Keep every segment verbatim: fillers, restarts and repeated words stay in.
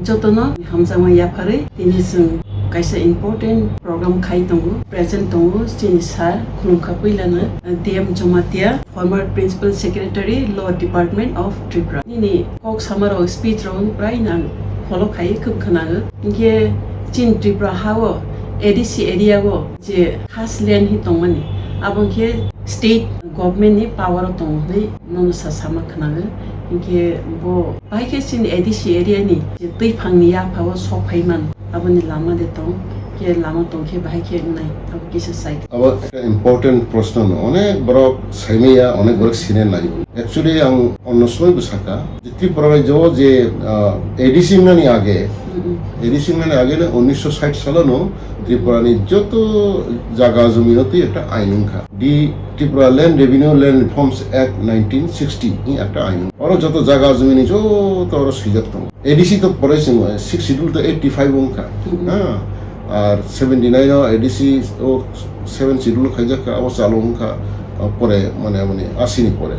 Jotono hamjakma yapharwi tini chwng kaisa important program khai tongo, present tongo chini sir khulumkha puilano, D M Jamatia, former Principal Secretary, Law Department of Tripura. Nini kok samarok, speech rok prai nang follow khai khwb khwnango. Hinkhe chini Tripura ha o A D C area o je khas land hi tongmani, abo khe state government ni power o tongo hinwi nono sa sama khwnango. Hinkhe bo bahai khe chini A D C area ni je twi phang ni yapha o sok phai man, aboni lama de tong, khe lama tong khe bahai khe wngnai, abo kisa sai. Abo ekta important proshno no, onek borok saimaya, onek borok sine nai. Actually ang onno somoi bo saka, Tripura rajyo je, ah, A D C wngnani age, Mm-mm. A D C wngnani age no unnisho sait salo no Tripura ni joto jaga jumi no twi ekta ain wngkha. The Tripura Land Revenue Land Reforms Act nineteen sixty ni ekta ain. Oro joto jaga jumi ni joto oro swijak tongo. A D C to pore chwng, Sixth Schedule to eighty-five wngkha. Mm-mm. Ha? Ar seventy-nine o A D C o seven schedule khaijak kha, abo chalo wngkha, ah, pore, mane, mane, asi ni pore.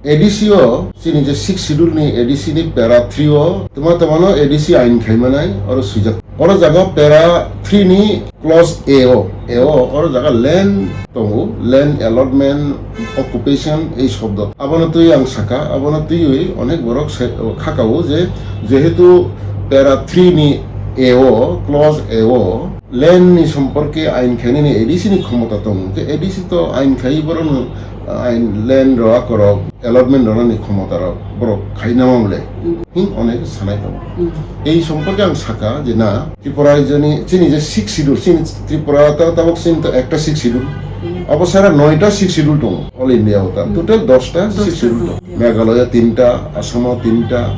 A D C o, chini je Sixth Schedule ni A D C ni para three o, tma tma no A D C ain khai manai, oro swijak. Oro jaga para three ni clause A o, A o, oro jaga land tongo, land allotment, occupation, ei shobdo. Abono twi ang saka, abono twiwi onek borok se-, khakao je, jehetu para three ni A o, clause A o, land ni somporke ain khainani A D C ni khomota tongo. Hwnkhe A D C to ain khai borokno, ah, ain land rok, akorok, allotment rwnani khomota rok borok khaina mamle. Mm. Hin onek sanai tongo. Mm. Ei somporke ang saka je na, Tripura rajyoni chini je Sixth Schedule, chini Tripura ta-, tabok chini to ekta Sixth Schedule. Mm. Abo sara noita Sixth Schedule tongo all India o ta. Mm. Total dosta Sixth Dosta Schedule tongo. Tongo. Meghalaya tinta, Assam o tinta,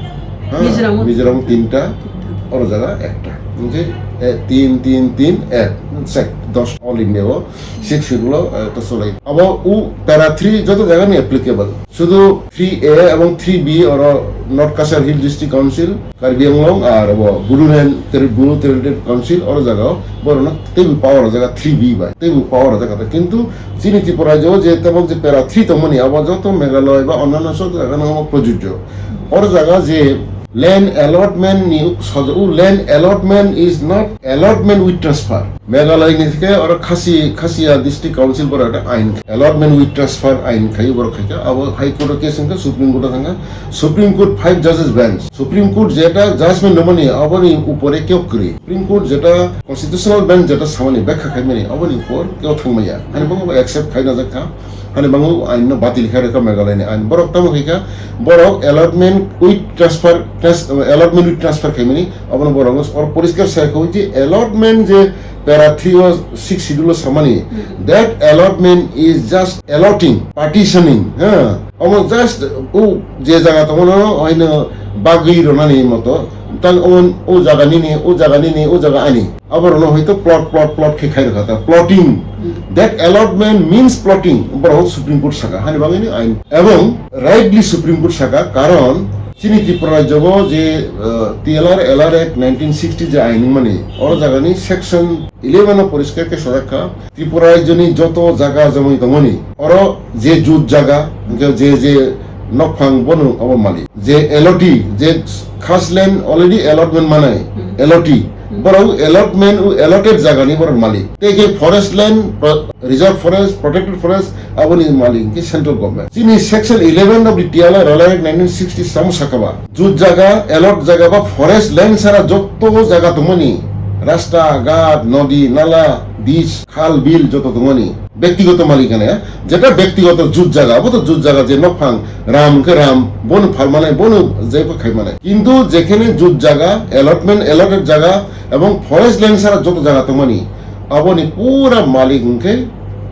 ha, Mizoram o Mizoram o tinta, tinta. Oro jaga ekta. Hwnkhe, eh, tin, tin, tin, ek, sek, dos all India o Sixth Schedule o, eh, to cholai. Abo u para three joto jaga ni applicable. Sudu three A ebong three B oro North Cachar Hill District Council, Karbi Anglong, ar abo Bodoland Ter-, Bodo Territorial Council oro jaga o borokno teibo power o jaga three B bai. Teibo power o jaga ta. Kintu chini Tripura rajyo o je tabok je para three tongmani abo joto Meghalaya ba onno joto jaga no abo projujjo. Oro jaga je land allotment ni sojo, u land allotment is not allotment with transfer. Meghalaya ni thike oro Khasi, Khasiya District Council borok ekta ain allotment with transfer ain khai borok khaikha, abo High Court o case wngkha, Supreme Court o thangkha, Supreme Court five judges bench, Supreme Court jeta judgment rwmani aboni upore kebo kwrwi, Supreme Court jeta constitutional bench jeta samani bekha khaimani aboni upor kebo thangmaya, ani bo accept khaina jakha. Hani bango ain no batil khe rwkha Meghalaya ni ain. Borok tamo khe kha, borok allotment with transfer, trans-, allotment with transfer khaimani, abono borok no or poriskar sai kho je allotment je para three o Sixth Schedule o samani, Hmm. that allotment is just allotting, partitioning, ha? Omo just o je jaga tongo no, oino bagwi ronani moto, tang o, o jaga nini, o jaga nini, o jaga ani. Aborokno hoito plot, plot, plot khe khai rwkha ta, plotting. Hmm. That allotment means plotting. Borok Supreme Court saka, hani bagwi ni ain. Ebong rightly Supreme Court saka, karon chini Tripura rajyo je, uh, T L R L R Act nineteen sixty je ain mani, oro jagani section eleven o poriskar khe sajak kha, Tripura rajyoni joto jaga jomoi tongmani, oro je jut jaga, hwnkhe je je nokphang bono obo malik. Je L O T, je khas land already allotment manai, Hmm. L O T. Hmm. Borok allotment, u allotted jagani borok malik. Tei khe forest land, pro-, reserve forest, protected forest, aboni malik hwnkhe central government. Chini section eleven of the T L R L R Act nineteen sixty samo sakha ba. Jut jaga, allot jaga ba forest land sara jotto jaga tongmani, rasta, ghat, nodi, nala, dis, khal, bil joto tongmani, bektigoto malikana, jeta bektigoto jut jaga, abo to jut jaga je nokphang ram hwnkhe ram, bono phalmanai, bono jaibo khaimanai. Kintu jekhene jut jaga, allotment, allotted jaga ebong forest land sara joto jaga tongmani, aboni pura malik hwnkhe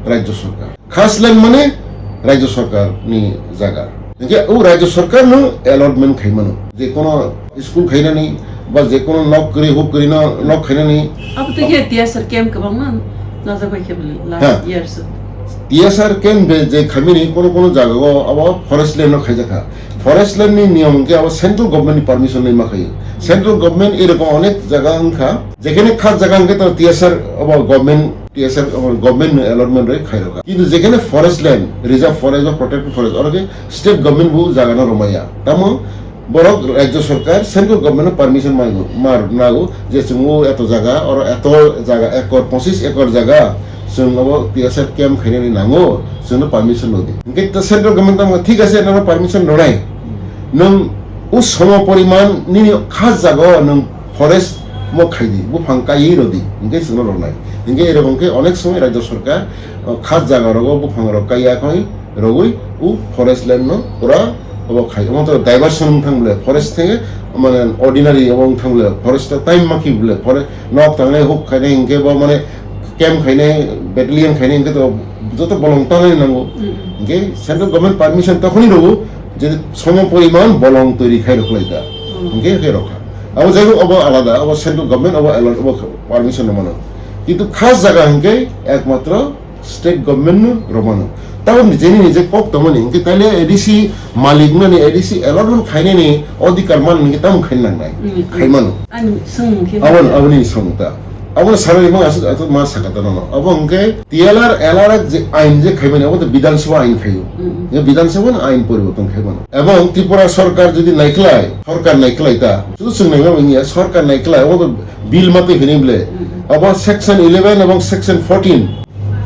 rajyo sorkar. Khas land mane Rajya Sarkar ni jaga. Hingke o Rajya Sarkar no allotment khai mano. Je kono school khainani ba je kono nok kwrwi huk kwrwi no nok khainani. Abo tei khe T S R camp kwbangma najak bai khe bwlwi last Ha. year so. T S R camp be je khaimani kono kono jaga o abo forest land no khaijakha. Forest land ni niyom hingke abo central government ni permission nai ma khaio. Central government erokom onek jaga wngkha. Jekhene khas jaga hingke to T S R abo government T S R government ni allotment rwi khairokha. Kintu jekhene forest land, reserve forest ba protected forest, oro khe state government bo jaga no romaya. Tamo Borok rajya sarkar, central government no permission mango, mar nago, je chwng o eto jaga, oro eto jaga, ekor, pochis ekor jaga, chwng obo T S F camp khainani nango, chwngno permission rwdi. Hinkhe to central government tamo thik ase, nono permission rwnai. Nwng o somo poriman nini khas jaga o nwng forest mo khaidi, buphang kaiwi rwdi, hinkhe chwngno rwnai. Hinkhe erokom khe onek somoi rajya sarkar, o, khas jaga rogo buphang rok kaiya khoi, rogwi o forest land no pura obo khai. Omo to diversion wng thang bole, forest thenge mane ordinary obo wng thang bole, forest ta time ma khi bole, forest nok tangnai huk khainai hinkhe bo mane camp khainai, battalion khainai hinkhe to joto bolong tangnai nango. Mm. Hinkhe central government permission tokhoni rwo je somo poriman bolong toiri khai rwkhlai da. Mm. Hinkhe khe rokha. Abo jaibo obo alada, obo central government obo alert, obo permission no mano. Kintu khas jaga hinkhe ekmatro state government no romano. Tabok ni jeni ni je kok tongmani, hinkhe taile A D C malik nani, A D C allotment khainani odhikar man hinkhe tamo khaina nangnai. Mm, mm. Khaimano. Ani swng hinkhe Abon, aboni swng ta. Aboni sanani mang asuk, asuk ma saka ta nono. Abo hinkhe T L R, L R F je ain je khaimani, abo to Bidhan Sabha ain khaio. Mm, mm. Ye Bidhan Sabha no ain poriborton khaimano. Ebong Tripura sarkar jodi naikhlai, sarkar naikhlai ta. Sudu swng naima wngya, sarkar naikhlai, abo to bill ma twi hini bole. Mm, mm. Abo section eleven ebong section fourteen.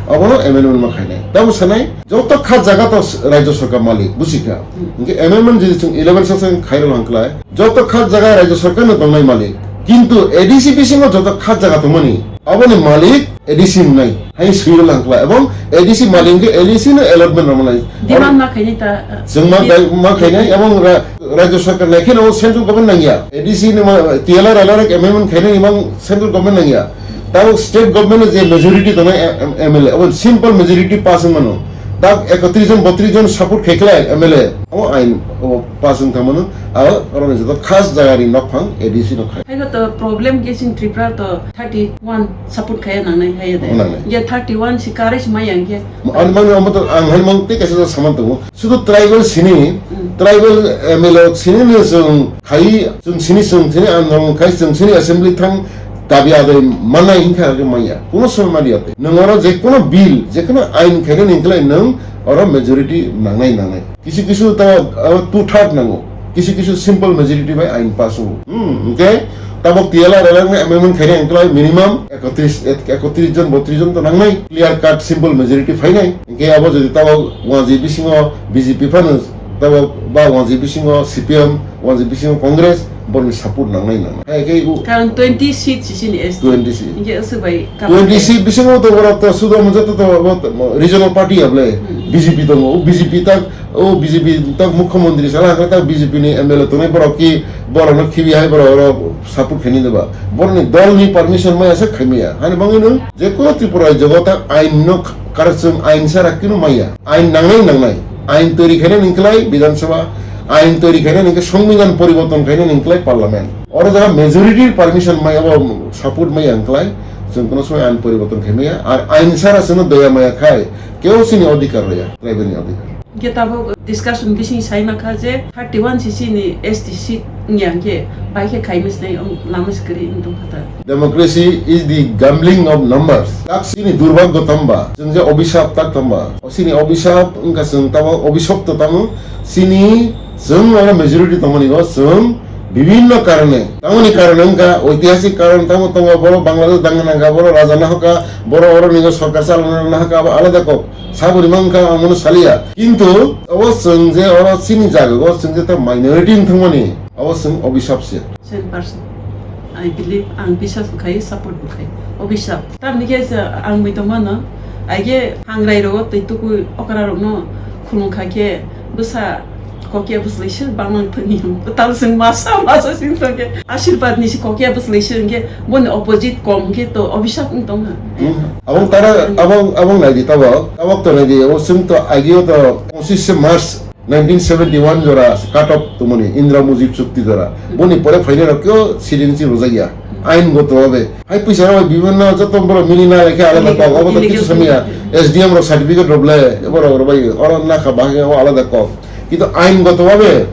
Abono amendment ma khainai. Tamo sanai, joto kha jaga to rajya sarkar malik, busikha. Hmm. Hinkhe amendment jodi chwng eleven section khairok langkhlai, joto kha jaga rajya sarkar no tongnai malik. Kintu A D C bisingo joto kha jaga tongmani, aboni malik A D C wngnai. Hai swiro langkhlai. Ebong A D C malik hinkhe A D C no allotment rwmani. Demand ma khainai ta, uh, Chwng ma di- bai-, ma khainai, ebong ra-, rajya sarkar naikheno central government nangya. A D C ni ma, T L R L R amendment khainani mang central government nangya. Tabok state government je majority tongnai M-, M-, M L A, abo simple majority pass wng mano. Tabok ekotris jon, botris jon support khaikhlai M L A, abo ain, abo pass wng thang mano. Abo oro ni joto khas jaga ni nokphang A D C no khai. Hai to problem ke sing Tripura to thirty one support khaya nangnai hai de. Nangnai. Ye thirty one si kare si maya ke. Ani mani amo to ang hai mang te kaisa saman tongo. Sudu tribal sini, Mm. tribal M L A sini ni chwng khai, chwng sini, chwng sini andolon khai, chwng sini assembly thang dabi adai manai hinkha age maya. Kuno somoy mani ate. Nwng oro je kuno bill, je kuno ain khainani hinkhlai nwng oro majority nangnai, nangnai. Kisu kisu ta, uh, two third nango. Kisu kisu simple majority bai ain pass o. Hmm, okay? Tabok T L R L R ni amendment khainai hinkhlai minimum ekotris, ek-, ekotris jon, botris jon to nangnai. Clear cut simple majority phainai. Hinkhe abo jodi tabok wanjwi bisingo B J P phano, tabok ba wanjwi bisingo C P M, wanjwi bisingo Congress, borni support nangnai nangnai. Hai khe u- Karon twenty seat si sini S T. Twenty seat. Hinkhe aswk bai kap- Twenty seat bisingo to borok to sudo mo joto to bo regional party able Hmm. B J P tongo. O B J P tak, o B J P tak mukhyamantri sala hakhe tak B J P ni M L A tongnai borok ki borok no khibi hai borok oro support khaini deba. Borok ni dol ni permission maya se khaimaya. Hani bangwi no je kono Tripura jogo tak ain no kar chwng ain sara kino maya. Ain nangnai nangnai. Ain toiri khaina ningklai Bidhan Sabha. Ain toiri khaina ningkhe Songbidan poriborton khaina ningklai Parliament. Oro jaga majority permission maya bo support maya ningklai. Chwng kono somoi ain poriborton khaimaya. Ar ain sara chwngno doya maya khai. Keo chini odhikar roya. Tribal ni odhikar. Hinkhe tabok discussion bising sai mankha je thirty one C C ni S T seat wngya hinkhe bai khe khai misnai wng lama se kwrwi wng tongkha ta. Democracy is the gambling of numbers. Tak chini durbhagyo tamba, chwng je obisap tak tamba. O chini obisap wngkha chwng tamo obisap to tamo chini chwng oro majority tongmani go chwng bibhinno karone. Tamoni karone wngkha oitihasik karon tamo tongo boro Bangladesh dangna nangkha boro raja nahoka boro oro nigo sorkar chalana nahoka abo alada kok. Saboni mankha ang mano saliya. Kintu obo chwng je oro chini jaga o chwng je ta minority wng thangmani obo chwng obisap se. Same person. I believe ang biswas bo khai, support bo khai. Obisap. Tamni khe se ang mui tongmano. Aige hangrai rogo twi tukui okra rokno khulung kha khe bwsa kokya bwslai se banglang thani. Tal sing masa masa sing thangkhe asirpad ni se kokya bwslai se hwnkhe boni opposite kom khe to obisap wng tongha. Hmm. Abong tara, abong, abong naidi tabok. Tabok to naidi, abo chwng to agio to pochishe March nineteen seventy one jora cut off tongmani Indra Mujib chukti jora. Boni pore phainai rok kyo citizenship rwjakya. Ain goto obe. Hai pisa rok bibhinno joto borok mili na lekhe alada kok. Abo to kichu samya. S D M rok certificate rok le, borok rok bai oro nakha bahai o alada kok. Kintu ain goto obe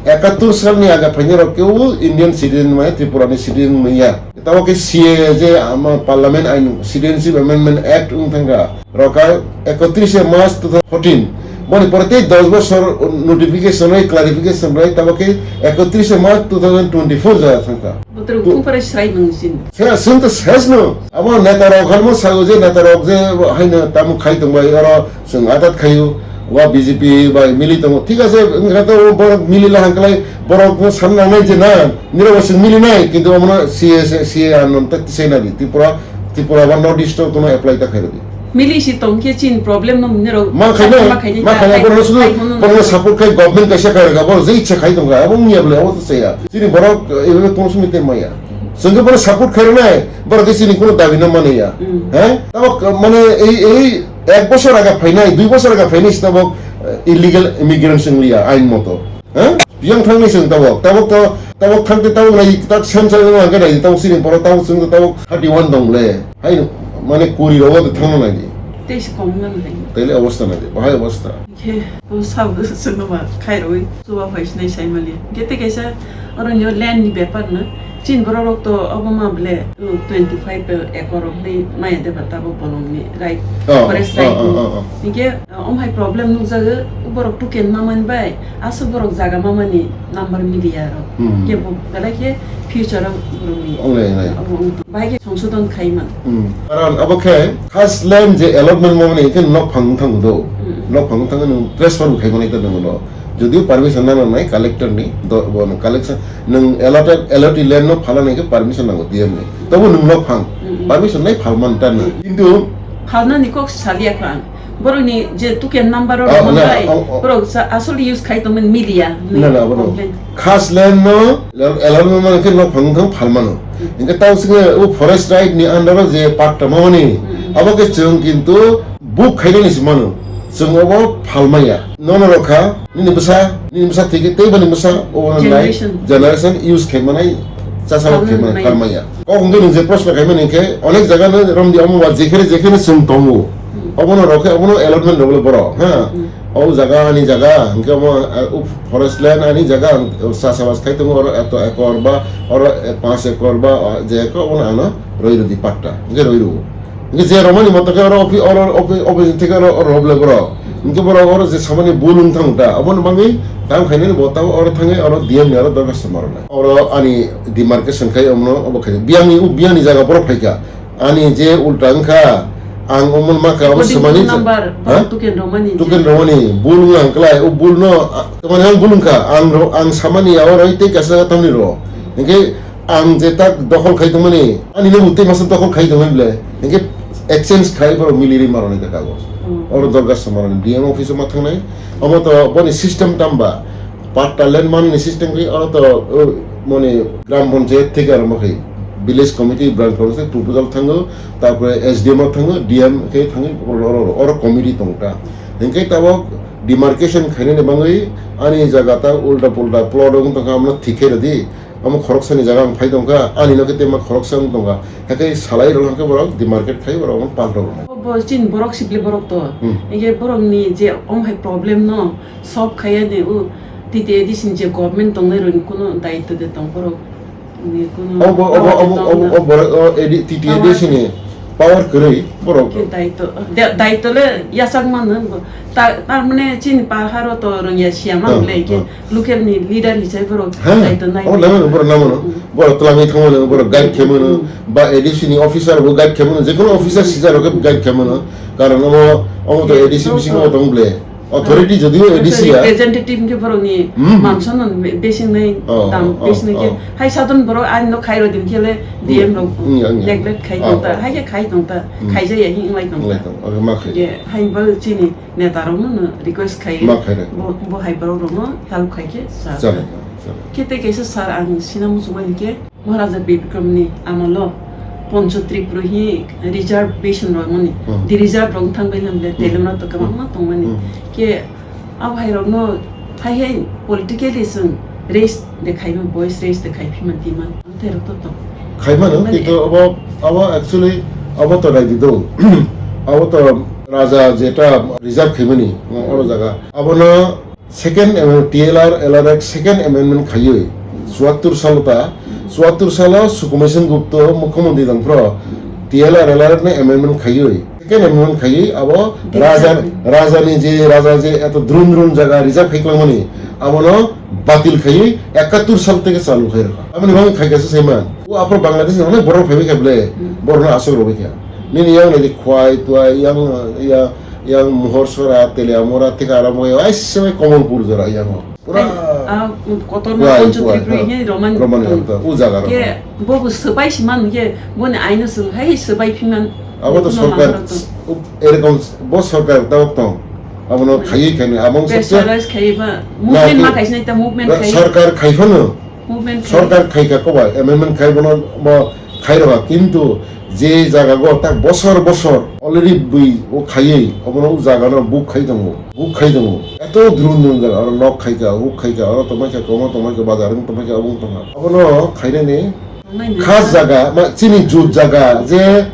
ekattur salni aga phainai rok kyo Indian citizen maya, Tripura ni citizen maya. Tamo khe C A A je ama Parliament ain Citizenship Amendment Act wng thangkha. Rokha ekatris March two thousand fourteen. Boni pore tei dos bosor notification rai, clarification rai, tamo khe ekotris March two thousand twenty-four jora thangkha. Botor Tu- kung pore srai nung sin. Se, sin to ses no. Abo neta rok halmo sago je neta rok je haino tamo khai tong bai oro sung atat khayu. Wa B J P bai mili tongo. Thik ase, wngkha to borok mili la hangklai, borok no san nangnai je na, nira bo sung mili nai, kintu omono C A, C A anon ta tisai nadi. Tripura, Tripura ba North East o kono apply ta khairodi. Mili si tong khe chin problem no nero Ma khainai, ma khainai, ma khainai, borok no sudu, borok no support khai government kaisa khai rega, borok je ichha khai tongkha, abo wngya bole, abo to chaya. Chini borok, eh, ebe kono sumite maya. Chwngkhe borok support khai rwnai, borok khe chini kono dabi no mani ya. Mm. He? Tabok, mane, ei, ei, ek bosor aga phainai, dui bosor aga phainai se tabok, eh, illegal immigrants wng liya, ain moto. He? Biyang thangni chwng tabok, tabok to, tabok thangte tabok nai, tak sem sem wng hangke nai, tabok chini borok tabok chwng tabok thirty one dong le. Hai, mane kuri rogo de thangna nai di. Tei se kom nang nai. Tei le obostha nai di, bahai obostha. Khe bo sabo swnoma khairwi chuba phai sinai saimali. Kete kaisa oro nyo land ni bepar no. Chin borok rok to obo ma ble, uh, twenty five ekor rok ni maya de bata bo bolong ni right. Oh, forest oh, right oh, ni. Oh, oh. Hingke, uh, om hai problem nukjago, borok tuken mamani bai, aswk borok jaga mamani number media rok. Hmm. Kebo belai khe future o borok ni. Onglai, onglai. Obo wng tong. Bai khe songsodon khai man. Hmm. Karon abo khe first land je allotment mamani khe nok phang thang do. Hmm. Nok phang thang nwng transfer bo khai manai ta nwng no. Jodio permission nang nai collector ni, do, bo no collection, nwng allotted, allotted land no phalna nai khe permission nango D M ni. Tobo nwng nok phang, hmm, permission nai phalman ta nwng. Hmm. Kintu phalna ni kok salia kho ang. Borok ni je tuken number o ah, rwmani na, bai, oh, oh, borok sa-, asol use khai tongmani media ni na, na, abo no. Complaint. Khas land no, allotment mano khe nok phang thang phalmano. Hmm. Hingke tao singe o forest right ni under o je patta mamani, hmm, abo khe chwng kintu book khainani se mano. Chwng obo phalmaya. Nono rokha, nini bwsa, nini bwsa thwikhe tei bani bwsa obo nai generation. Generation use khaimanai, chasao khaimanai, phalmaya. Kok hwnkhe nwng je proshno khaimani hwnkhe onek jaga no romdi omo ba jekhene jekhene chwng tongo. Hmm. Obono rokhe obono allotment rwbwle borok, ha? Hmm. O jaga ani jaga, hwnkhe omo, uh, forest land ani jaga, ang chasabas khai tongo oro eto ekor ba, oro, eh, panch ekor ba, uh, je ekor obono ano roi rwdi patta, hwnkhe roi rwo. Hingke je romani moto khe oro ofi-, oro ofi-, office theke oro, oro roble borok. Hingke borok oro je samani bul wng thang ta, obono bagwi tam khainani bo tamo oro thangwi oro D M ni oro dorkhasto ma rwnai. Oro ani demarcation khai omono obo khai biyangni, u biyangni jaga borok phaikha. Ani je ulta wngkha, ang omono makha, obo swmani number, ha? Tuken romani je. Tuken romani, bul wng ang klai, o bul no, a, tamani ang bul wngkha, ang ro-, ang samani oro tei kaisa tamni ro. Hingke ang je tak dokhol khai tongmani, ani no tei masa dokhol khai tongmani ble. Hingke exchange khai borok miliri maroni ta kagoj. Hmm. Oro dorga samaroni D M office o ma thangnai. Omo to boni system tamba. Patta land manani system khai oro to, uh, moni gram panchayat theke aro ma khai. Village committee, branch committee proposal thango. Tarpore S D M o thango, D M khe thango, oro, oro, oro committee tongta. Hingke tabok demarcation khainani bangwi ani jaga ta ulta pulta plot wng tongkha, amno thik khe rwdi. Omo khoroksani jaga ang phai tongkha, ani no khe tema khoroksa wng tongkha. Hakhe salai rok hwnkhe borok demarket khai borok omo palto rwnai. Bo, bo chini borok sibli borok to. Hmm. Hingke borok ni je om hai problem no solve khaiya de u T T A D C ni je government tongnai rok ni kuno daitto de tong borok ni kuno Obo, obo, power de obo, tong obo, na. Obo, o, A D, T T A D C ni power kwrwi borok. Khe daitto, de-, daitto le yachak mano bo. Ta, tar mane chini paharo to rwngya siya man le khe. Local ni leader hisai borok hai to nai. Omo nai mano, borok nai mano. Hmm. Borok twlangwi thangmano, borok guide khe mano. Hmm. Ba A D C ni officer bo guide khe mano, jekono officer sijak rok khe guide khe mano. Karon omo, omo to A D C bisingo tong ble. Authority jodio A D C ya. Representative khe borok ni mansa no be-, besing nai tam besing nai khe. Hai sadon borok ani no khai rodi khe le D M rok neglect khai tong ta, hai khe khai tong ta, khai jaya hi wng lai tong ta. Wng lai tong, oke, ma khai. Ye, hai bo chini neta rok no request khai, bo, bo hai borok rok no help khai khe cha. Chale, chale. Khe tei kaisa sir ang sina muchung bai khe Maharaja Bikram ni amolo Poncho Tripura hi reservation rok mani, di reserve rok thang bai lam le telem rok to kwbangma tong mani. Khe abo hai rok no hai hai politically chwng raise de khai ma, voice raise de khai phi ma di ma. Tei rok to tong. Khai mano, mane kintu abo, abo actually abo to nai di do. Abo to raja jeta reserve khai mani, oro jaga. Abono second amendment, T L R, L R Act second amendment khaiwi chuattur salo ta, chuattur salo Sukumaisen Gupta mukhyamantri tong phro T L R, L R Act ni amendment khaiwi Kene mon khaiwi abo raja, rajani je, raja je eto drun drun jaga reserve khai kwlangmani, abono batil khaiwi ekattur sal theke chalu khai rokha. Aboni bagwi khai kaisa saiman. O aphuru Bangladesh ni onek borok phaiwi kha ble, borokno aswk rwbai kha. Nini yang nai khwai, twai, yang, ya, yang Mohor Sora, Teliamura, theke aro mo, ai se Komolpur jora yang o. Pura ah, kotor na Wai, Poncho wai, Tripuri ha. He Roman Roman tong. Hanta, o jaga Ke rok. Bo bo swbai si man ke, bo ni aino swng hai swbai phi man. Abo to Kuno sorkar, mahar to. Erokom bo sorkar tabok tong. Abono Hmm. Khaiwi khaini, abo Be sabse sorkar khai ba, movement Naki- ma khai sinai ta movement Ba khai. Sorkar khai phano. Movement khai. Sorkar khai ka koba, amendment khai bono bo khai rokha, kintu je jaga go tak bosor bosor already bui o khaiwi, obono o jaga no book khai tongo, book khai tongo. Eto drun drun jaga, oro nok khai ka, huk khai ka, oro tongmai ka, komo tongmai ka, bazar wng tongmai ka, obong tongma. Obono khainani Tongnai khas nai. Jaga, ma, chini jut jaga, je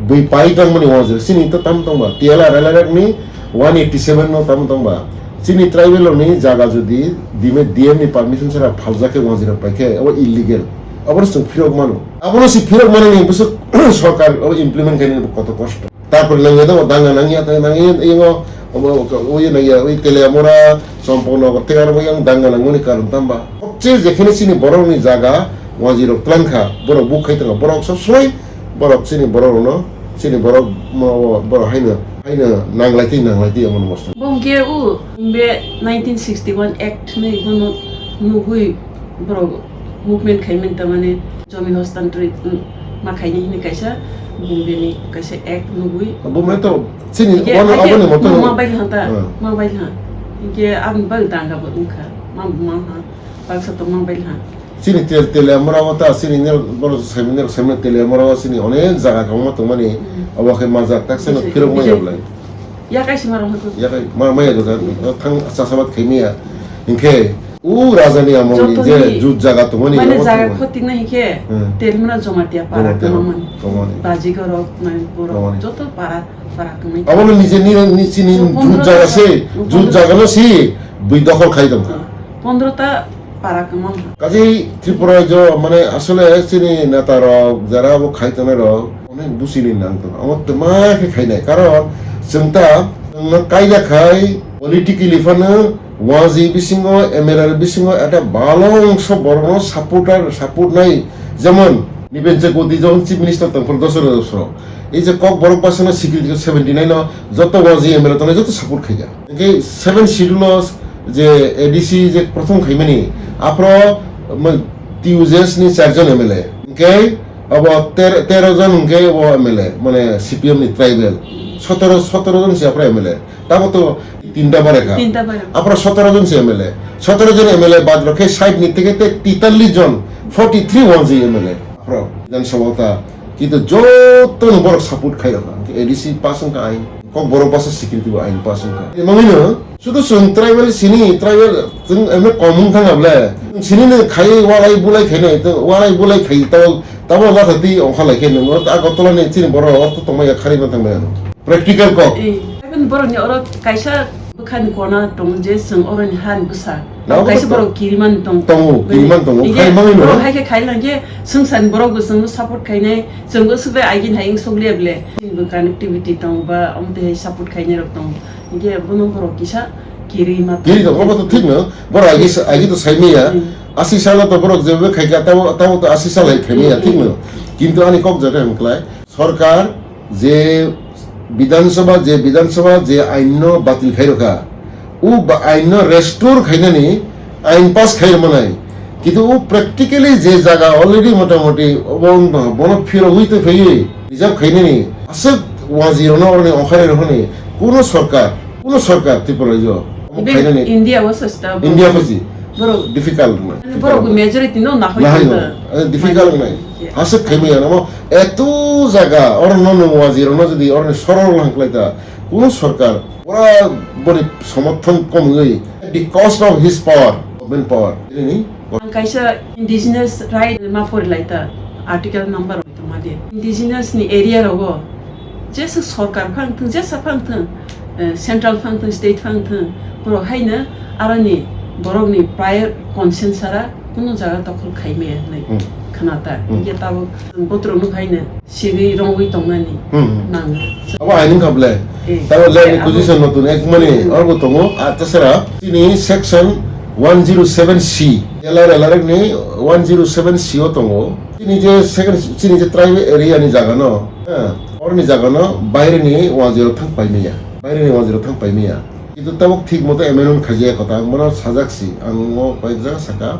bui pai tongmani wajir, chini to tam tongba, T L R, L R F ni one eighty seven no tam tongba. Chini tribal ni jaga jodi dime D M ni permission sara phaljak khe wajir paikhe, abo illegal. Abono chwng phirok mano. Abono si phirok mani ni bwswk sorkar abo implement khainani koto kosto. Tarpore nangya do danga nangya ta nangya ingo obo oye nangya oi Teliamura Champaknagar tei aro yang danga nangmani karon tamba. Sokche jekhene chini borok ni jaga wajirok twlang kha, borok buk khai tongo, borok sob somoi borok chini borok rokno, chini borok mo-, borok haino, haino nanglai twi, nanglai twi omono mosto. Bo hwnkhe o, be nineteen sixty-one Act hinwi bono nugwi borok movement khaimani tamani jomi hostantri, mm, ma khaini hinwi kaisa Bombay ni kaisa Act nugwi. Bo mai to chini Hingke wano haikhe aboni moto. Ma bail ha ta, Hmm. Ma bail ha. Hingke aboni bagwi danga bo wngkha, ma, ma ha, baksa to ma bail ha. Chini tel, Teliamura o ta, chini nero, boro saimanero, saimanero Teliamura o chini onek jaga kwbangma tongmani, Hmm. Abo khe majak, tak seno Bisi-, phirok maya bisi-, bolai. Ya kaisa ma rok hoto. Ya kai, ma, maya goja, Hmm. Thang chasabat khaimaya. Hingke, u raja ni amol ni Joto je ni jut jaga tongmani, mane abo jaga tongmani. Khotik na hingke, Hmm. Teliamura Jamatia para Jamatia kwbangmani. Kwbangmani. Baji gorok, mane borok, Kwbangmani. Joto para, para kwbangmani. Abo no nije ni, ni chini So, jut pondro jaga ta, se, pondro jut jaga no se, bui dokhol khai tongkha. Pondro ta para kwbang. Kaji Tripura jo, mane asole chini neta rok, jara bo khai tongnai rok, onek busi ni nang tongo. Amo twma khe khainai. Karon chwng ta, chwng no kaida khai, politically phano, waji bisingo, M L A bisingo, eta balongso borokno supporter, support nai. Jemon, Niben Chakwati jokon Chief Minister tongphuru dosora dosora. Ei je Kokborok basano security seventy nine no joto waji M L A tongnai joto support khaikha. Hingke seven schedule o je A D C je prothom khaimani, aphro ma-, T U J S ni charjon M L A. Hingke abo ter-, tero jon hingke abo M L A, mane C P M ni tribal. Sotoro, sotoro jon se aphro M L A. Tamo to tinta bare kha. Tinta bare. Aphro sotoro jon se M L A. Sotoro jon M L A bad rokhe side ni teke te tetallis jon, forty three waji M L A. Aphro Bidhan Sabha ta. Kintu joto no borok support khai rokha. A D C pass wngkha ain. Kokborok basa security bo ain pass wngkha. Emangino sudu chwng tribal sini tribal chwng emne kom wngkha nga ble. Sini ni khai walai bulai khainai, to walai bulai khai to tamo latha ti ongkha lai khe nung. Agartala ni chini borok ortho tongmaya khari ma thangmaya no. Practical kok. Eh, even borokni oro kaisa bwkhani kona tongo je chwng oroni hani bwsa. Nabo kaisa to borok kiriman tong-, tongo, bini kiriman tongo, hingke khai mangwi no. Borok hai khe khai lang khe swngcharni borok bo chwngno support khainai, chwngbo swbai agini hai wng sokliya ble. Chini bo connectivity tongo ba omo twi hai support khainai rok tongo. Hingke bono borok kisa kiri ma Kiri tongo, obo to thik no. Borok agi sa-, agi to sai maya. Hmm. Asi salo to borok jebe khai kha, tamo, tamo to asi sal hai khai maya, thik no. Kintu ani kok jaga hwn klai. Sorkar je Bidhan Sabha, je Bidhan Sabha je ain no batil khai rokha, o ba-, ain no restore khainani ain pass khai manai. Kintu o practically je jaga already motamoti obo wng tong, bono phirogwi twi phaiwi reserve khainani aswk waji rokno oroni ongkhai rokni kuno sorkar, kuno sorkar Tripura rajyo omo Even khainani India o sasta India phaji borok difficult wng nai. Borok majority no nahoi Nahai tongkha. Wng, eh, difficult wng nai. Yeah. Aswk khaimaya namo eto jaga oro no no waji rokno jodi oroni sorol lang khlai ta kuno sorkar pura boni somorthon komwi at the cost of his power, government power. Ini Ang kaisa indigenous right ma pori lai ta article number tongma de. Indigenous ni area rogo jesa sorkar phang thung, jesa phang thung, eh, central phang thung, state phang thung, borok haino aroni borok ni prior consent sara Kuno jaga dokhol khai maya hinwi Hmm. khna ta. Hmm. Hinkhe tabuk botrok no phaina sigwi rongwi tongnani Hmm. nango. Abo aini kha ble. Eh, Tabo land eh, abo acquisition no tun ek mani Hmm. arbo tongo. Ah, tasara chini section one zero seven C. L R L R ni one zero seven C o tongo. Chini je second, chini je tribal area ni jaga no, eh, orni jaga no baire ni wajero thang pai maya. Baire ni wajero thang pai maya. Kintu tabuk thik moto amendment khaijak kota, ang bono sajak si, ang o koi jaga saka.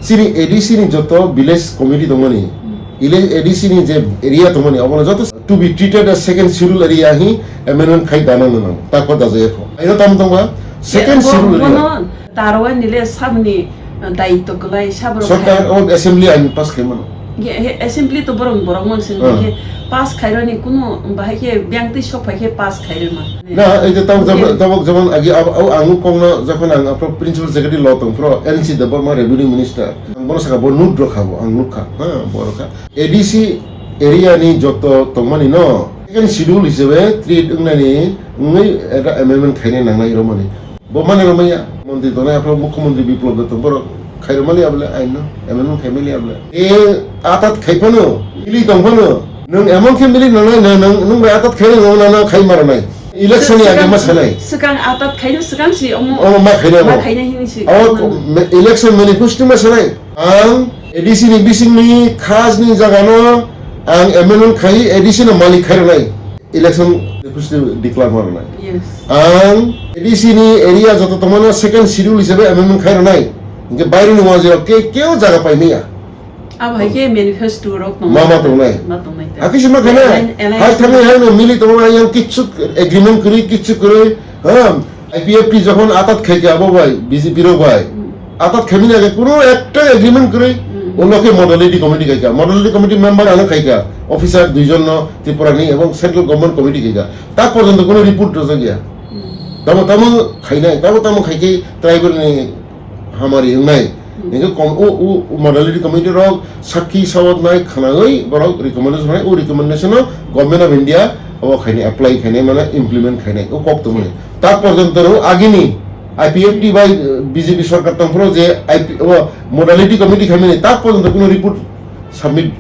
Chini A D C ni joto village committee tongmani, Hmm. ile-, A D C ni je area tongmani, obono joto to be treated as second schedule area hi amendment khai dana nang, ta kota jaya kho. Aino tam tongba, second Bo-, schedule area. Bono Tarwai nile sabni, uh, daitto kwlai, sabrok Sorkar khai. O assembly ain pass khai mano. Ye, he, assembly to borok, borok mang sing Hmm. he pass khaironi kuno bahai khe biyang twi sok phai khe pass khairoi ma. Na, ei je tabuk Ye. jabon, tabuk jabon agi ab-, au ang kongno jokhon ang aphro principal secretary lo tong phro N C Debbarma revenue minister. Ang bono saka bo note rok khabo, ang nukha, ha, bo rokha. A D C area ni joto tongmani no, second schedule hisabe treat wngnani wngwi eta amendment khainai nangnai romani. Bo mani romaya, montri tongnai aphro Mukhyamantri Biplab Debbarma borok khairomali abole aino, amendment khaimali abole. E atat khaiphano, ili tongphano, nwng emon khe mili nangnai, nwng, nwng, nwng bai atat khainai, nwng nana khai maranai. Election ni age ma sanai. Swkang atat khaino swkang si omo. Omo ma khainai omo. Ma khainai hini si. Omo me-, election manifesto ma sanai. Ang A D C ni bisingni khajni jagano ang amendment khai A D C no malik khairwnai. Election manifesto declare ma rwnai. Yes. Ang A D C ni area joto tongmano second schedule hisabe amendment khai rwnai. Hinkhe baireni wajirok ke keo jaga pai maya. Abo hai khe manifesto rok tong Ma, ma tongnai. Ma tongnai ta. Akhe se ma khainai. Alliance, alliance. Hai thangwi hai no mili tongnai yang kichu agreement kwrwi, kichu kwrwi. Ha, I P F T jokhon atat khaikha abo bai, B J P rok bai. Hmm. Atat khaimani age kuno ekta agreement kwrwi. Hmm. Ulo khe modality committee khaikha. Modality committee member ano khaikha. Officer duijon no Tripura ni ebong central government committee khaikha. Ta porjonto kuno report rwjakya. Hmm. Tamo, tamo khainai, tamo, tamo khaikhe tribal ni hamari wngnai. Hmm. Hinkhe kom-, o, o, o modality committee rok sakhi sawat nai khwnawi borok recommendation nai, o recommendation no Government of India abo khainai, apply khainai, mane implement khainai, o kok tongmani. Ta porjonto no agini I P F T bai, eh, B J P sorkar tongphuru je I P, o modality committee khaimani, ta porjonto kuno report submit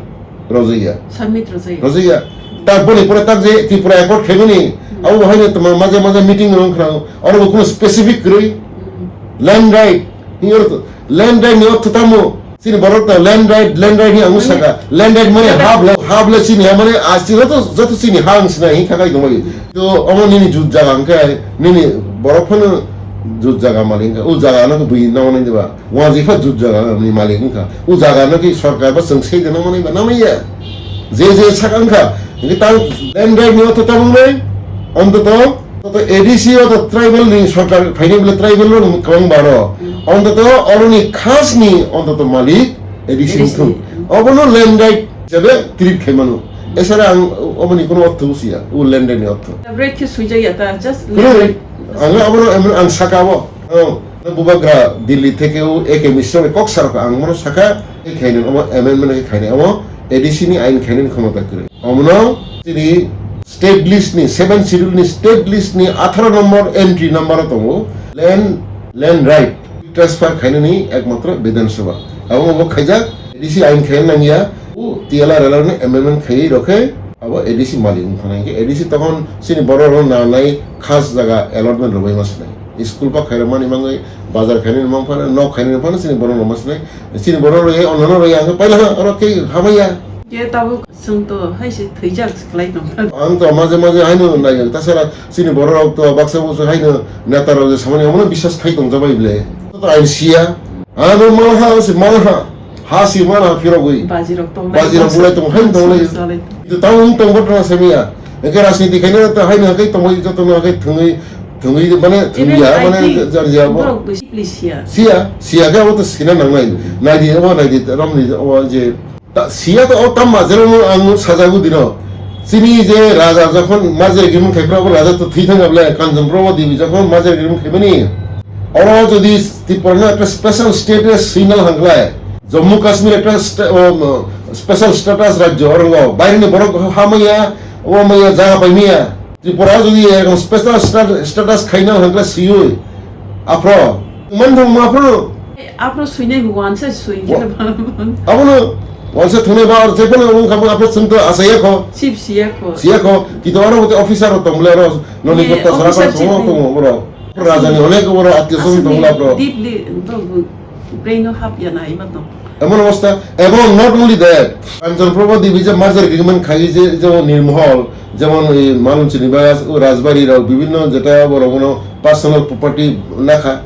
rwjakya. Submit rwjakya. Rwjakya. Taboni pore tak je Tripura Accord khaimani, Hmm. abo bo haino tma maja maja meeting rok khna, oro bo kuno specific kwrwi. Hmm. Land right, hiyor to, land right ni ortho tamo, chini borok ta land right, land right ni ang Mane saka, land right mane land right. Hab le, hab le chini ha mane a chini joto, joto chini ha ang sina hi khakai tongmani. To omo nini jut jaga hwnkhe, nini borok phano jut jaga malik hwnkhe, o jaga no bui nang nai diba. Wajipha jut jaga ni malik wngkha. O jaga no ki sorkar ba chwng sei de nangmani ba nangmaya. Je je sak wngkha. Hingke tang land right ni ortho tabuk nai. Ontoto, toto A D C o to tribal ni sorkar phaini bole tribal no kwbang baro. Ontoto oro ni khas ni ontoto malik A D C A D C. Wngthung. Obono land right hisabe treat khai mano. Esara ang oboni kuno ortho busiya. O land right ni ortho. Separate khe suijak ya ta, just land right. Ang abono, ang saka abo. Oh, bubagra Delhi theke o A K Mishra bai kok sarokha, ang bono sakha, khe khainai omo amendment khe khainai omo A D C ni ain khainani khomota kwrwi. Omono chini state list ni, seven schedule ni state list ni atharo number entry number o tongo land, land right transfer khainani ekmatro Bidhan Sabha. Abo omo khaijak A D C ain khaina nangya, o T L R L R ni amendment khaiwi rokhe abo A D C malik wngkha nai. A D C tokon chini borok rok nanai khas jaga allotment rwbai ma sanai. School pa khairok mani mangwi, bazar khainani mang phano, nok khainani phano chini borok rok ma sinai. Chini borok rok ye, onno rok ye, ang paila ha, oro khe hamaya. Ye tabuk chwng to hai se thwijak se kwlai tong. Ang to maje maje haino nai, tasara chini borok rok to baksa busu haino neta rok je samani omono biswas khai tong jabai ble. To ain siya. Ano malha, se malha. Ha si mana phirogwi. Bajirok tonglai. Bajirok bulai tong, hain tonglai. Salai. Itu tang wng tong botna samiya. Eke rajniti khaina ta haino hakai tongwi joto no hakai thwngwi, thwngwi mane thwngya, mane jarya bo. Borok bisi pli siya. Siya, siya khe abo to sina nangnai. Naidi abo naidi romni abo je. Ta, siya to o tamma jero ang sajago dino. Chini je raja jokhon majra gimin khai phra bo raja to thwi thang able Kanchan Prabha Devi jokhon majra gimin khai mani. Oro jodi Tripura no ekta special status swinal hangklai, Jammu Kashmir ekta sta-, um, special status rajyo, oro baireni borok hamaya, o maya jaga paimaya. Tripura jodi erokom special stat-, status khaina hangklai siyoi. Aphro, man thang ma aphro, Apro suinai bo wansa sui Wa- khe ba. Abono wansa thunai ba ar jephano wng kha, apro chwng to asaya kho. Sip siya kho. Siya kho, kito aro bote officer rok tong bole aro noni Ye, koto sara officer sara songo chief tongo boro. Rajani onek boro atyo song Asli tong bole apro. Deeply, to brain no hap ya na ima to. Emon obostha, ebong not only that, Kanchan Prabha Devi je merger agreement khai je, jemon Nirmahal, jemon ei Malon Srinivas, o Rajbari rok, bibhinno jeta borok bono personal property nakha.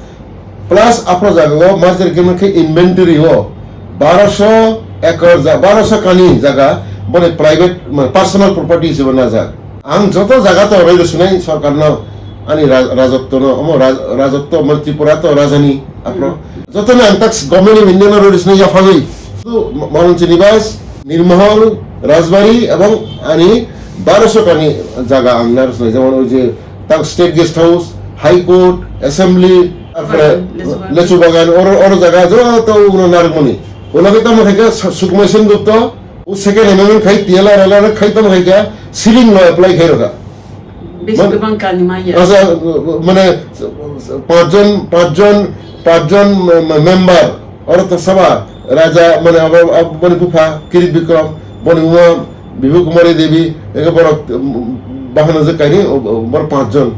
Plus aphro jaga o merger agreement khe inventory o baroso ekor ja-, baroso kani jaga boni private, mane personal property hisabe najak. Ang joto jaga to roi rwswnai sorkar no, ani ra-, rajotto no, omo raj-, rajotto, mane Tripura to rajani aphro. Hmm. Joto no ang tak government of India no roi rwswnai yaphagwi. Tu Ma-, Malon Srinivas, Nirmahal, Rajbari ebong ani baroso kani jaga ang na rwswnai, jemon oi je tak state guest house, high court, assembly, tarpore Lechu bagan. Lechu bagan, oro, oro jaga joto uno narwkmani. Ulo khe tamo khaikha Su-, Sukumai Sengupta, o second amendment khai tiyala rala khai tamo khaikha ceiling law apply khai rokha. Bisi Man-, gobang kani maya. Asa, mane, panchjon, panchjon, panchjon me-, me-, member, oro to saba, raja, mane, abo, abo, boni bupha, Kirit Bikram, boni buma, Bibhu Kumari Devi, eke borok, um, bahano je kaini, o, o, borok panchjon,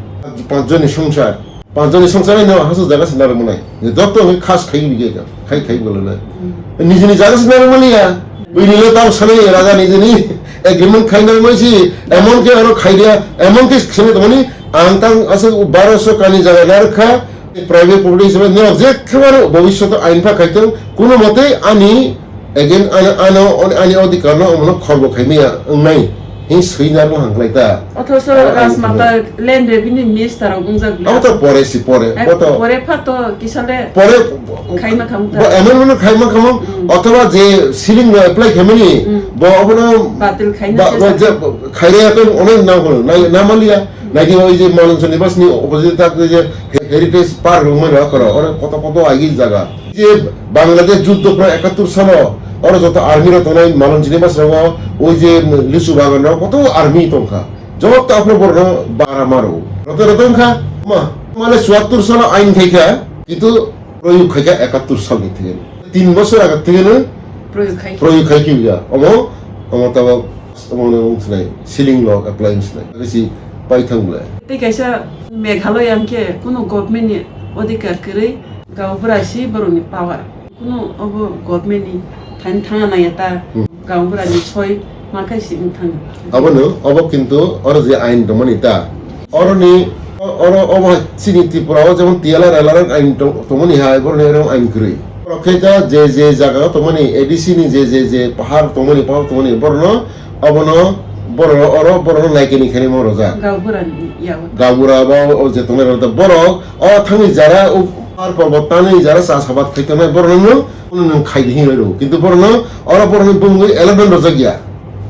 panchjon ni songsa. Panchjoni songchar no hasu jaga se narwkmani. Je joto hwnwi khas khai bigeka, khai khai bolana. Hmm. Nijini jaga se narwkmani ya. Bini le tam sanai raja nijini agreement khai narwkmani si, emon ke aro khai dia, emon ke sene tongmani, ang tang asa baroso kani jaga narwkha, private property hisabe no je khebaro bobishoto ain pha khai tong, kuno mote ani Again, ano, ano, ani, ani odhikar no omono khorbo khaimaya wngnai. Hing swi narwkna hangkhlai ta. Othoso Aro ani Rajmata land revenue minister rok wngjak le. Abo to pore si pore. Eh, Bo to pore pha to kisa le pore, khaima khamu ta. Bo amendment no khaima khamu, Mm. Othoba je ceiling no apply khaimani, Mm. Bo obono Batil khaina ba, chesta. Bo je khairaya to onek na hono, na, na maliya. Naidi oi je Malon Srinivas ni opposite tak je Heritage Park rok mani rok oro koto koto agi jaga. Je Bangladesh juddo prai ekattor salo, oro joto army rok tongnai Malon Srinivas rogo, oi je Lisu Bagan rogo koto army tongkha. Joto aphro borno bara maro. Rote rote wngkha, ma, mane chuattor salo ain khaikha, kintu proyog khaikha ekattor salni thikeno. Tin bosor age thikeno Proyog khai. Proyog khaikha ya. Omo, omo tabo, omo no wngsinai, ceiling lock apply wngsinai. Bisi paithang bole. Tei kaisa Meghalaya hwnkhe kunu government ni odhikar kwrwi, gaonbura si borokni power. Kunu obo government ni thaini thangna nangya ta, Hmm. gaonbura ni soi ma khai si wng thangya. Abono, obo kintu oro je ain tongmani ta. Oroni, o-, oro obo hai chini Tripura o jemon T L R L R ain tong-, tongmani hai, boroni oro ain kwrwi. Borok khe ta je je jaga o tongmani, A D C ni je je je pahar tongmani, pahar tongmani, borno Abono borok oro borok naikeni khaini mo rojak. Gaonbura ni yago. Gaonbura ba o je tongnai rok borok o thangni jara o par porbo tanwi jara chas abad khai tongnai borok no no khaidi hin rw. Kintu borok no oro borok ni bumung eleven rojak ya.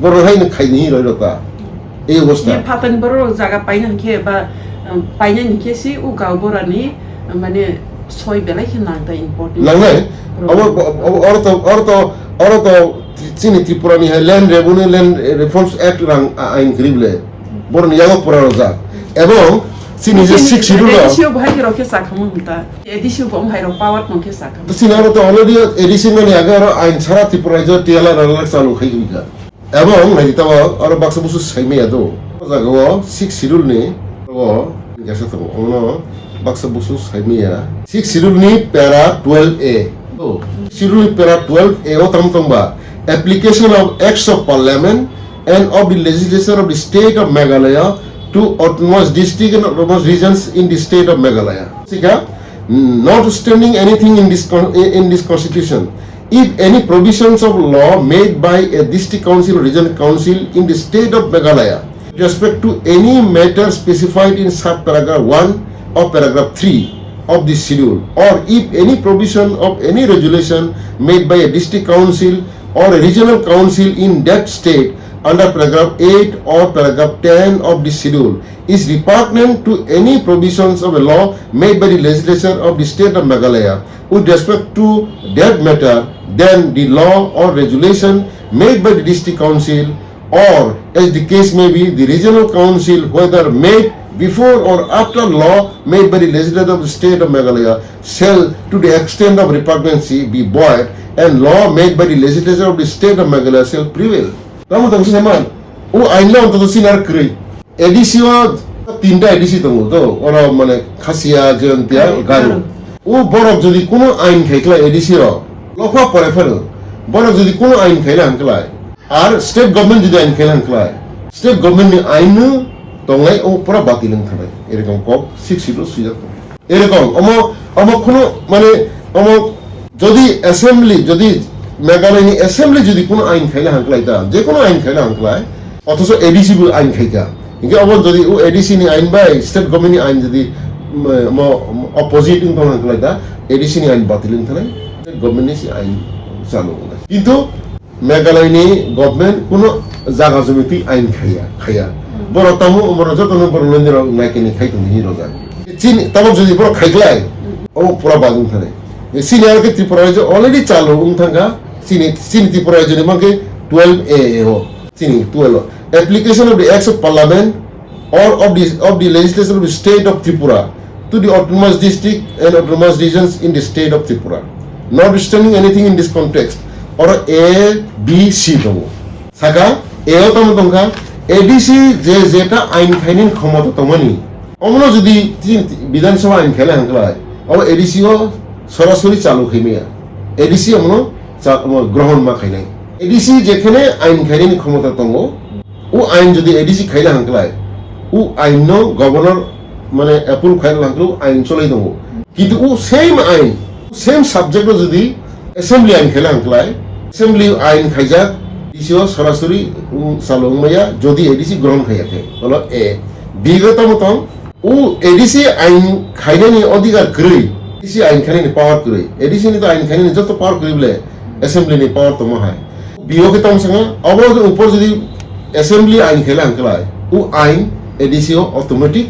Borok hai no khaidi hin rw ta. Ei obostha. Ye phatani borok jaga paina hinkhe ba, um, paina hinkhe si o gaonbura ni, um, mane soi belai khe nang ta important. Nangnai. Borok. Abo, abo, oro to, oro to, oro to Chini Tripura ni hai Land Revenue, Land Reforms Act rang a-, ain kwrwi bole. Boroni yago pura rojak. Ebong chini je Sixth Schedule rok. A D C o bahai khe rok khe sakhamu hinta. A D C o bo bahai rok power tong khe sakhamu. To chini aro to already A D C mani age aro ain sara Tripura rajyo T L R rok chalu khai gwi kha. Ebong nai tabo aro baksa busu saimaya do. O jaga o Sixth Schedule ni o Jesa tongo, omono baksa busu saimaya. Sixth Schedule ni para twelve A. Oh, Schedule ni para twelve A o tamo tongba, application of acts of parliament and of the legislature of the state of Meghalaya to autonomous district and autonomous regions in the state of Meghalaya. Sikha, notwithstanding anything in this con-, in this constitution, if any provisions of law made by a district council or regional council in the state of Meghalaya, with respect to any matter specified in sub-paragraph one of paragraph three of this schedule, or if any provision of any resolution made by a district council or a regional council in that state under paragraph eight or paragraph ten of this schedule is repugnant to any provisions of a law made by the legislature of the state of Meghalaya, with respect to that matter, then the law or regulation made by the district council, or as the case may be, the regional council, whether made before or after law made by the legislature of the state of Meghalaya shall, to the extent of repugnancy, be void, and law made by the legislature of the state of Meghalaya shall prevail. Tamo tong se man, o ain lo onto sinar kroi. A D C o tinta A D C tongo to, oro mane Khasia, Jaintia, Garu. O borok jodi kuno ain khai khlai A D C rok, lokha pore phano, borok jodi kuno ain khai na hwn khlai, ar state government jodi ain khai na hwn khlai, state government ni ain no tongnai o pura batil wng thanai. Erokom kok six schedule swijak tongo. Erokom, omo, omo khunu, mane, omo jodi assembly, jodi Meghalaya ni assembly jodi kuno ain khaina hwn khlai ta, je kuno ain khaina hwn khlai, othocho A D C bo ain khaika. Hinkhe obo jodi o A D C ni ain bai state government ni ain jodi, mm, omo opposite wng tong hwn khlai ta, A D C ni ain batil wng thanai, state government ni si ain chalu wngnai. Kintu Meghalaya ni government kuno jaga jumi twi ain khaiya, khaiya. Hmm. Borok tamo, borok jotono borok lendero naikeni khai tong hini rojak. Chini tabok jodi borok khai khlai, hmm, obo pura badung thani. Chini aro khe Tripura rajyo already chalu wng thangkha. Chini, chini Tripura rajyo ni mankhe twelve A A o. Chini twelve o. Application of the Acts of Parliament or of the, of the legislation of the state of Tripura to the autonomous district and autonomous regions in the state of Tripura. Notwithstanding anything in this context, oro A, B, C tongo. Saka, A o tamo tongkha, A D C je jeta ain khainani khomota tongmani, omono jodi chini Bidhan Sabha ain khaina hwn khlai, abo A D C o sorasori chalu khaimaya. A D C omono cha-, omo grohon ma khainai. A D C jekhane ain khainani khomota tongo, o ain jodi A D C khaina hwn khlai, o ain no governor mane approve khaina hwn khlai o ain cholai tongo. Kintu o same ain, same subject o jodi assembly ain khaina hwn khlai, assembly ain khaijak, A D C o sorasori, um, chalu wngmaya, jodi A D C grohon khaiya khe, holo A. B go tamo tong, o A D C ain khainani odhikar kwrwi, A D C ain khainani power kwrwi. A D C ni to ain khainani joto power kwrwi bole, assembly ni power tongma hai. B o khe tamo sanga, abo je upor jodi assembly ain khaila hwn khlai, o ain A D C o automatic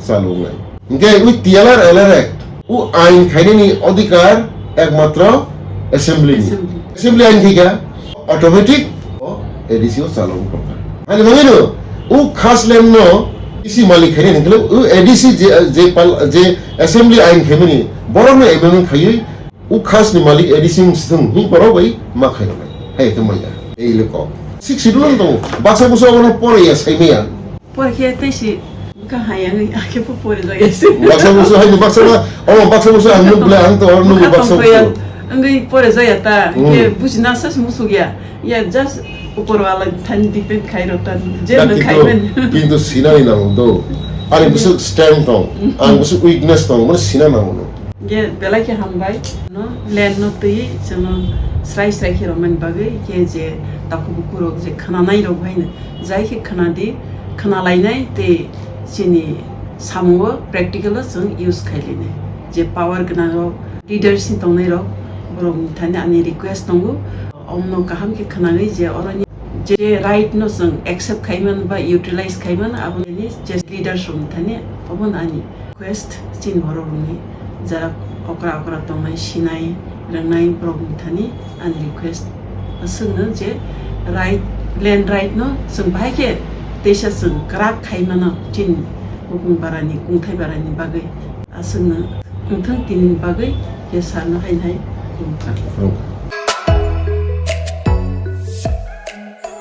chalu wngnai. Hinkhe o T L R L R Act, o ain khainani odhikar ekmatro assembly ni. Assembly. Assembly ain khaikha, automatic o A D C o chalu wngkha. Ani bagwi no, o khas land no A D C malik khainani hwn khlai, o A D C je, je pal-, je assembly ain khaimani, borok no amendment khaiwi, o khas ni malik A D C wng sithung, hwnwi borok bai ma khairoknai. Hai khe manya. Ei le kok. Six schedule ang tongo. Baksa busa obo pore ya, sai maya. Pore khe tei si bwkha hai ang, ang khe pore jaya se. Baksa busa hai ni baksa ba, omo baksa busa ang nuk bole, ang to oro nuk baksa busa. Ang pore jaya ta, hmm, khe buji na sa musuk ya. Ya just upor wala thani depend khai rok ta. Je na khai men. Kintu sinani nango do. Ani busu strength tong, ang busu weakness tong, mane sina nango do. Ge belai khe hambai no, land no twi chwngno srai srai khe romani bagwi khe je takhuk bukurok je khwnanai rok haino jai khe khwnadi, khwnalainai tei chini samungo practical o chwng use khailainai. Je power gwnang rok, leaders ni tongnai rok, borok ni thani ani request tongo. Omno kaham khe khwnagwi je oroni je right no chwng accept khaimano ba utilize khaimano aboni je leaders rok ni thani obono ani request chini borok rokni jara okra okra tongnai sinai rwngnai borok ni thani ani request aswkno je right land right no chwng bahai khe teisa chwng kwrak khaimano chini bukung barani kungthai barani bagwi aswkno wngthang tini bagwi je sarno hainai khulumkha.